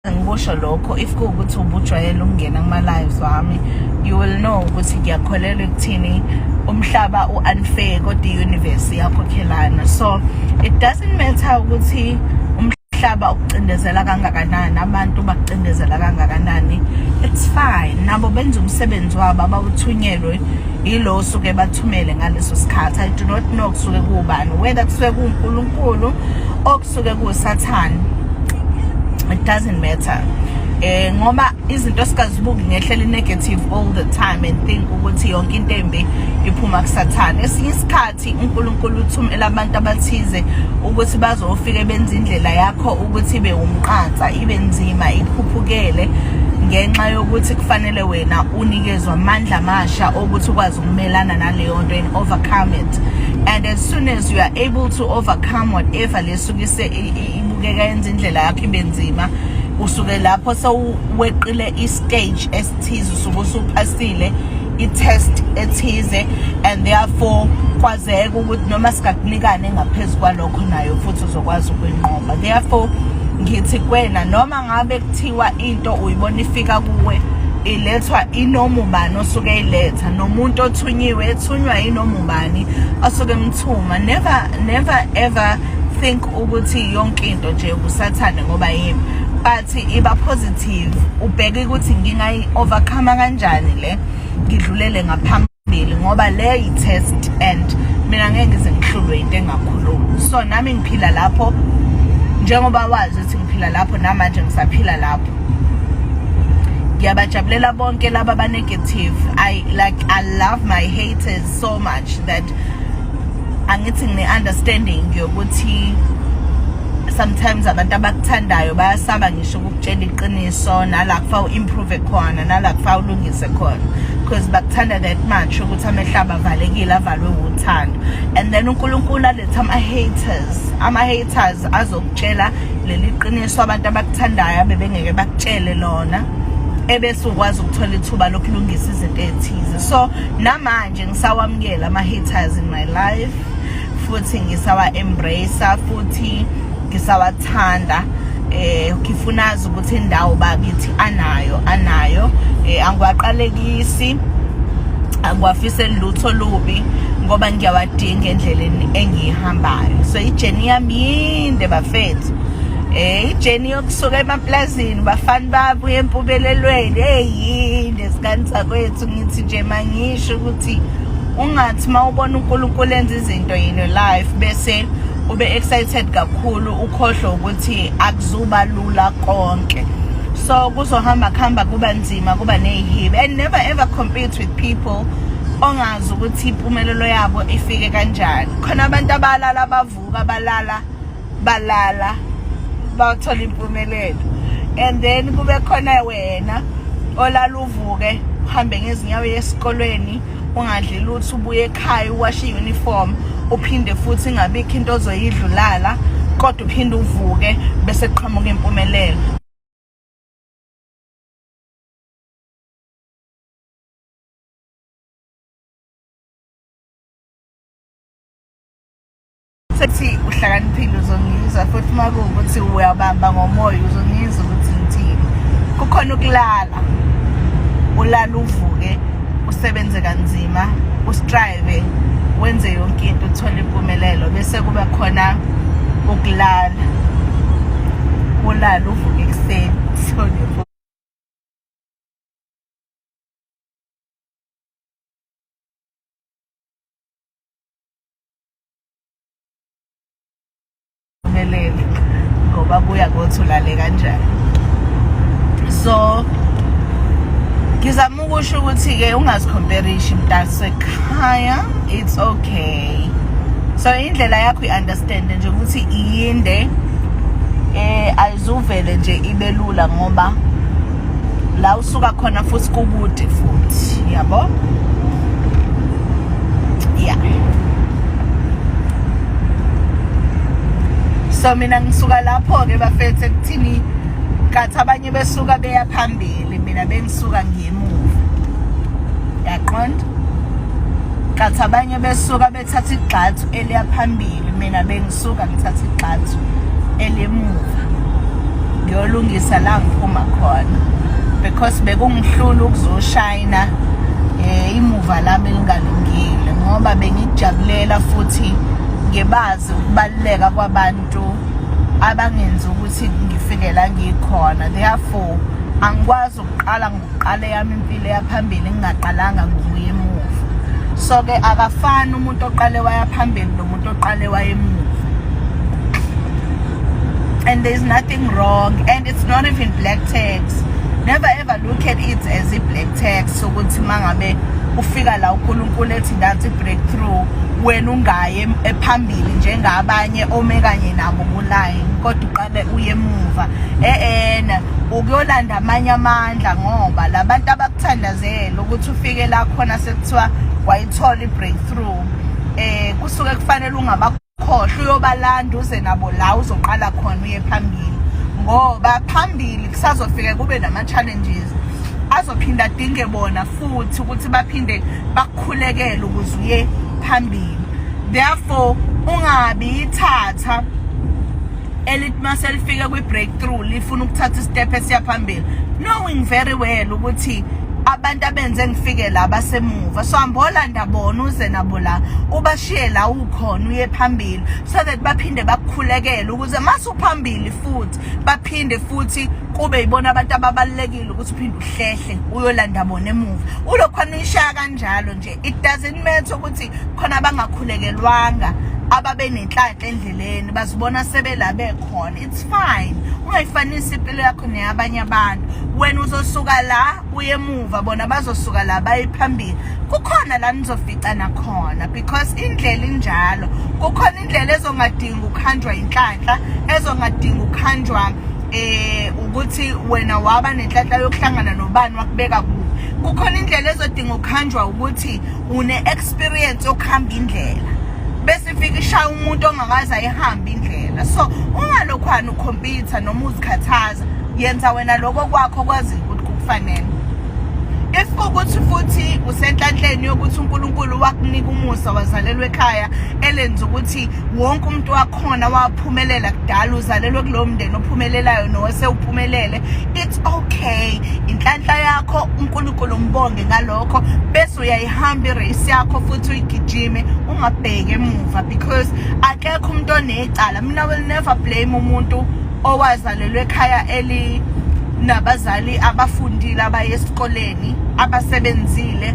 Ngikusho lokho, if kuwukuthi ubujwayele ukungena kuma-lives wami, you will know ukuthi ngiyakholelwa ekuthini umhlaba u-unfair, kodwa i-universe iyakhokhelana. So it doesn't matter ukuthi umhlaba ukucindezela kangakanani, abantu bakucindezela kangakanani, it's fine. Nabo benza umsebenzi wabo abawuthunyelwe yilo osuke bathumele ngaleso sikhathi. I do not know kusuke kuwubani, whether kusuke kuwuNkulunkulu or kusuke kuwuSathane, it doesn't matter, ngoba izinto sikazibuki ngehlela negative all the time and think ukuthi yonke into embi iphuma kuSathane. Esinye isikhathi uNkulunkulu uthumela abantu abathize ukuthi bazofike benze indlela yakho ukuthi ibe umqansa, ibe nzima, ikhuphukele, ngenxa yokuthi kufanele wena unikezwe amandla amasha okuthi ukwazi ukumelana naleyo nto and overcome it. And as soon as you are able to overcome whatever lesuke ibukeka yenza indlela yakho ibe nzima, usuke lapho sewuweqile i-stage esithize, usuke usuphasile i-test ethize, and therefore kwazeka ukuthi noma singakunikane ngaphezu kwalokho nayo futhi uzokwazi ukuyinqoba. Therefore ngithi kwena, noma ngabe kuthiwa into uyibona ifika kuwe ilethwa inoma ubani osuke eyiletha, nomuntu othunyiwe ethunywa inoma ubani asuke emthuma, never, never ever think ukuthi yonke into nje usathane ngoba yimi, but iba positive, ubheke ukuthi ngingayi overcome kanjani le, ngidlulele ngaphambili, ngoba le yi-test and mina ngeke ngize ngihlulwe into engakhulumi. So nami ngiphila lapho, njengoba wazi ukuthi ngiphila lapho, namanje ngisaphila lapho. Ngiyabajabulela bonke laba aba-negative. I like, I love my haters so much that angithi ngine-understanding yokuthi sometimes abantu abakuthandayo bayasaba ngisho ukukutshela iqiniso nala kufa u-improve khona, nala kufa ulungise khona, because bakuthanda that much ukuthi amehlo abavalekile, avalwe uthando. And then uNkulunkulu aletha ama-haters, ama-haters azokutshela leli qiniso abantu abakuthandayo abebengeke bakutshele lona, ebese ukwazi ukuthola ithuba lokulungisa izinto ezithize. So namanje ngisawamukela ama-haters in my life, futhi ngisawa-embrace, futhi ngisawathanda. Ngifuna azi ukuthi indawo bakithi anayo, angiwaqalekisi, angiwafiseli lutho lubi, ngoba ngiyawadinga endleleni engiyihambayo. So i-journey yami yinde, bafethu, i-journey yokusuka emaplazini, bafana babuye empumelelweni, eyinde sikani sakwethu. Ngithi nje mangisho ukuthi ungathi mawubona uNkulunkulu enza izinto in your life bese ube excited kakhulu, ukhohlwe ukuthi akuzuba lula konke. So kuzohamba kuhamba kuba nzima, kuba neyihibe, and never ever compete with people ongazi ukuthi impumelelo yabo ifike kanjani. Khona abantu abalala bavuka, balala balala bathola impumelelo, and then kube khona wena olala uvuke, uhambe ngezinyawo esikolweni, ungadli lutho, ubuye ekhaya uwashe i-uniform, uphinde futhi ingabikho into ozoyidlulala, kodwa uphinde uvuke bese kuqhamuka impumelelo. Sethi uhlakaniphile, uzongizwa futhi uma kuwukuthi uyabamba ngomoya, uzongizwa ukuthi ngithini. Kukhona ukulala, ulala uvuke, usebenze kanzima, u-strive, wenze yonke into, uthole impumelelo, bese kuba khona ukulala, ulala uvuke ekuseni uthole impumelelo, ngoba kuya kothi ulale kanjani. So ngizama ukusho ukuthi-ke ungazicomparishi, mntasekhaya, it's okay. So indlela yakho i-understand nje ukuthi iyinde, ayizuvele nje ibe lula, ngoba la usuka khona futhi kukude futhi, yabo. Yeah, so mina ngisuka lapho-ke, bafethu, ekuthini kathi abanye besuka beya phambili, mina bengisuka ngiyemuva, yaqonda? Kathi abanye besuka bethatha igxathu eliya phambili, mina bengisuka ngithatha igxathu elemuva. Ngiyolungisa la ngiphuma khona because bekungihlula ukuzoshayina imuva lami lingalungile, ngoba bengijabulela futhi ngibazi ukubaluleka kwabantu abangenza ukuthi ngifike la ngikhona. Therefore angikwazi ukuqala ngokuqala yami impilo yaphambili ngingaqalanga ngokuya emuva. So ke akafani umuntu oqale waya phambili nomuntu oqale waya emuva, and there's nothing wrong, and it's not even black tax. Never ever look at it as a black tax ukuthi mangabe ufika la uNkulunkulu ethi nansi breakthrough, wena ungaye ephambili njengabanye ome kanye nabo ku-line, kodwa uqale uye emuva. Eh, ukuyolanda amanye amandla, ngoba labantu abakuthandazela ukuthi ufike la khona sekuthiwa wayithola i-breakthrough, kusuke kufanele ungabakhohlwa, uyobalanda, uze nabo la uzoqala khona uye phambili, ngoba phambili kusazofika kube nama-challenges azophinda adinge bona futhi ukuthi baphinde bakukhulekele ukuze uye phambili. Therefore ungabi ithatha elithi mase lifike kwi-breakthrough lifuna ukuthatha i-step esiya phambili, knowing very well ukuthi abantu abenze ngifike la basemuva. So hambolanda bona, uze nabo la, ubashiye la ukhona, uye phambili, so that baphinde bakukhulekele ukuze mase uphambili futhi baphinde futhi kube yibona abantu ababalulekile ukuthi uphinde uhlehle uyolanda bona emuva. Ulokhona uyishaya kanjalo nje. It doesn't matter ukuthi khona abangakhulekelwanga ababe nenhlanhla endleleni bazibona sebela bekhona. It's fine, ungayifanisi impilo yakho neyabanye abantu. Wena uzosuka la uye emuva, bona bazosuka la baye phambili. Kukhona la nizoficana khona because indlela injalo. Kukhona indlela ezongadingi ukuhanjwa inhlanhla, ezongadingi ukuhanjwa ukuthi wena waba nenhlanhla yokuhlangana nobani wakubeka kuphi. Kukhona indlela ezodinga ukuhanjwa ukuthi une experience yokuhamba indlela, bese ifika ishaya umuntu ongakaze ayihambe indlela. So ungalokhwana u-compete noma uzikhathaza, yenza wena lokho kwakho kwazi ukuthi kukufanele. If kukuthi futhi usenhlanhleni yokuthi uNkulunkulu wakunika umusa, wazalelwa ekhaya elenza ukuthi wonke umuntu wakhona waphumelela kudala, uzalelwe kulowo mndeni ophumelelayo nowesewuphumelele, it's okay, inhlanhla yakho, uNkulunkulu umbonge ngalokho, bese uyayihamba i-race yakho futhi uyigijime, ungabheki emuva, because akekho umuntu onecala. Mina will never blame umuntu owazalelwe ekhaya eli nabazali abafundile, abaye esikoleni, abasebenzile,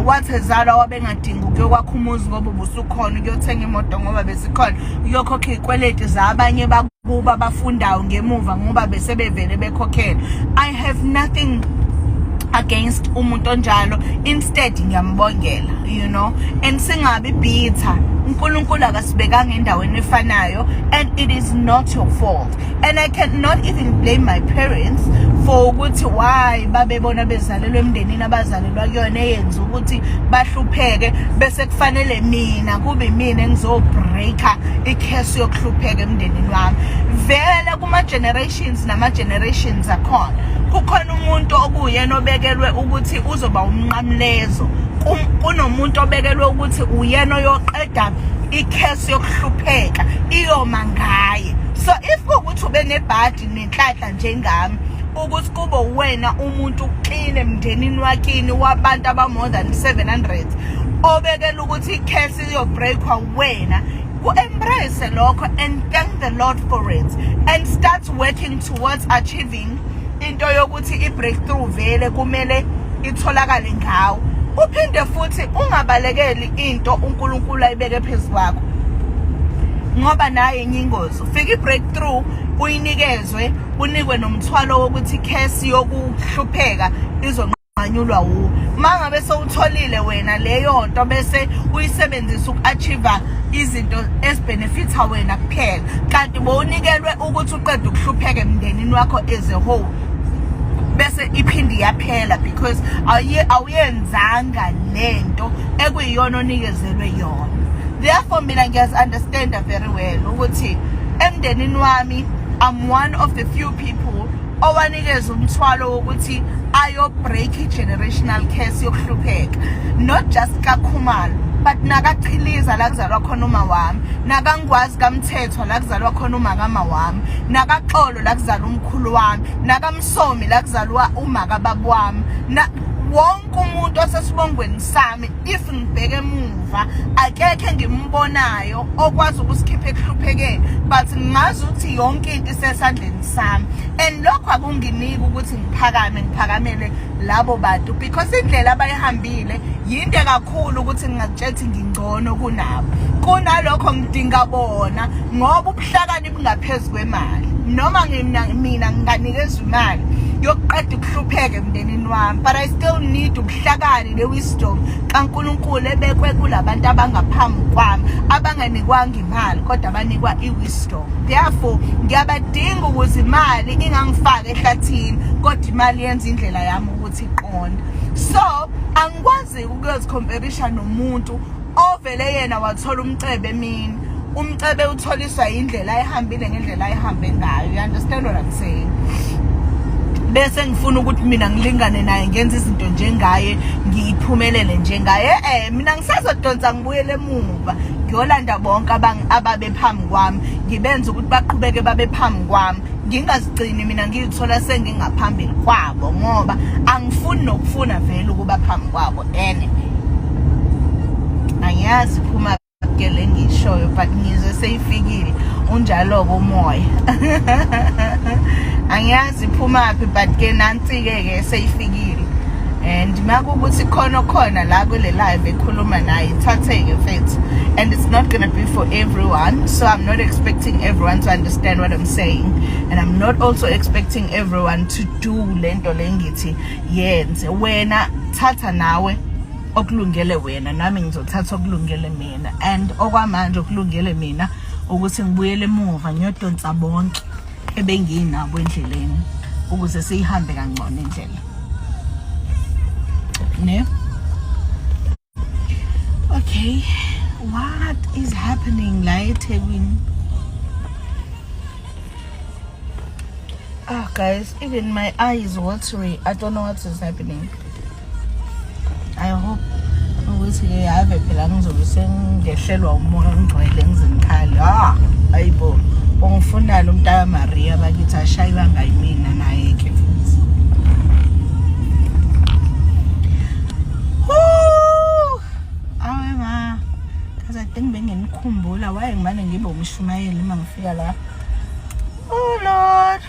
wathi ezalwa wabengadingi ukuyokwakha umuzi ngoba ubusukhona, ukuyothenga imoto ngoba besikhona, ukuyokhokha izikweleti zabanye bakuba abafundayo ngemuva ngoba bese bevele bekhokhela. I have nothing against umuntu onjalo, instead ngiyambongela. And singabi bitter, uNkulunkulu akasibekanga endaweni efanayo, and it is not your fault, and I cannot even blame my parents for ukuthi why babebona bezalelwe emndenini abazalelwa kuyona eyenza ukuthi bahlupheke, bese kufanele mina kube mina engizobreaka i-curse yokuhlupheka emndenini wami. Vele kuma generations nama generations akhona, kukhona umuntu okuyena obekelwe ukuthi uzoba umnqamlezo, kunomuntu obekelwe ukuthi uyena oyoqeda i-curse yokuhlupheka, iyoma ngaye. So if kuwukuthi ube nebhadi nenhlanhla njengami ukuthi kube wena umuntu u-clean emndenini wakini wabantu aba more than 700 obekela ukuthi i-curse iyobreakwa wena, ku-embrace lokho and thank the Lord for it and start working towards achieving into yokuthi i-breakthrough vele kumele itholakale ngawo. Uphinde futhi ungabalekeli into uNkulunkulu ayibeke phezu kwakho, ngoba naye enye ingozi, ufika i-breakthrough uyinikezwe, unikwe nomthwalo wokuthi i-curse yokuhlupheka izonqanyulwa wuwe. Uma ngabe sewutholile wena leyo nto, bese uyisebenzisa uku-achieve izinto ezi-benefitha wena kuphela, kanti bowunikelwe ukuthi uqede ukuhlupheka emndenini wakho as a whole, bese iphinde iyaphela because awuyenzanga lento ekuyiyona onikezelwe yona. Therefore mina ngiyazi-understanda very well ukuthi emndenini wami I'm one of the few people owanikeza umthwalo wokuthi ayo-break i-generational curse yokuhlupheka, not just kaKhumalo. But nakaChiliza la kuzalwa khona uma wami, nakaNgwazi kaMthethwa la kuzalwa khona uma kama wami, nakaXolo la kuzalwa umkhulu wami, nakaMsomi la kuzalwa uma kababa wami, na wonke umuntu osesibongweni sami, if ngibheke emuva, akekho engimbonayo okwazi ukusikhipha ekuhluphekeni, but ngazi ukuthi yonke into isesandleni sami. And lokho akunginiki ukuthi ngiphakame ngiphakamele labo bantu, because indlela abayihambile yinde kakhulu ukuthi ngingakutshela ukuthi ngingcono kunabo. Kunalokho ngidinga bona, ngoba ubuhlakani bungaphezu kwemali. Noma mina nginganikezwa imali yokuqeda ukuhlupheka emndenini wami, but I still need ubuhlakani ne-wisdom kaNkulunkulu ebekwe kulabantu abangaphambi kwami, abanganikwanga imali kodwa abanikwa i-wisdom. Therefore ngiyabadinga ukuze imali ingangifaki ehlathini, kodwa imali yenza indlela yami ukuthi iqonde. So angikwazi ukuyozicomparisa nomuntu ovele yena wathola umcebe emini. Umcebe utholiswa indlela ayihambile, ngendlela ayihambe ngayo. You understand what I'm saying? Bese ngifuna ukuthi mina ngilingane naye, ngenze izinto njengaye, ngiyiphumelele njengaye. Mina ngisazodonsa ngibuyele emuva, ngiyolanda bonke ababe phambi kwami, ngibenze ukuthi baqhubeke babe phambi kwami, ngingazigcini mina ngiyithola sengingaphambili kwabo, ngoba angifuni nokufuna vele ukuba phambi kwabo. Anyway, angiyazi phuma ke le ngiyishoyo, but ngizwe seyifikile, unjalo-ke umoya. Angiyazi iphumaphi, but ke nansi-ke ke seyifikile. And makuwukuthi khona khona la kule live ekhuluma naye, ithatheke mfethu. And it's not gonna be for everyone, so I'm not expecting everyone to understand what I'm saying, and I'm not also expecting everyone to do lento le ngithi yenze. Wena thatha nawe okulungele wena, nami ngizothatha okulungele mina. And okwamanje okulungele mina ukuthi ngibuyele emuva ngiyodonsa bonke ebenginabo endleleni ukuze siyihambe kangcono indlela, ne? Okay, what is happening la eThekwini? Ah guys, even my eye is watery. I don't know what is happening. I hope ukuthi-ke ave phela ngizobe sengehlelwa umoya ongcwele ngize ngikhale. Ah, ayibo, ungifunani umntaka Maria bakithi? Ashayiwanga yimina naye ke futhi. Woo! Awe ma, because I think benginikhumbula waye ngimane ngibe umshumayeli uma ngifika la. Oh Lord.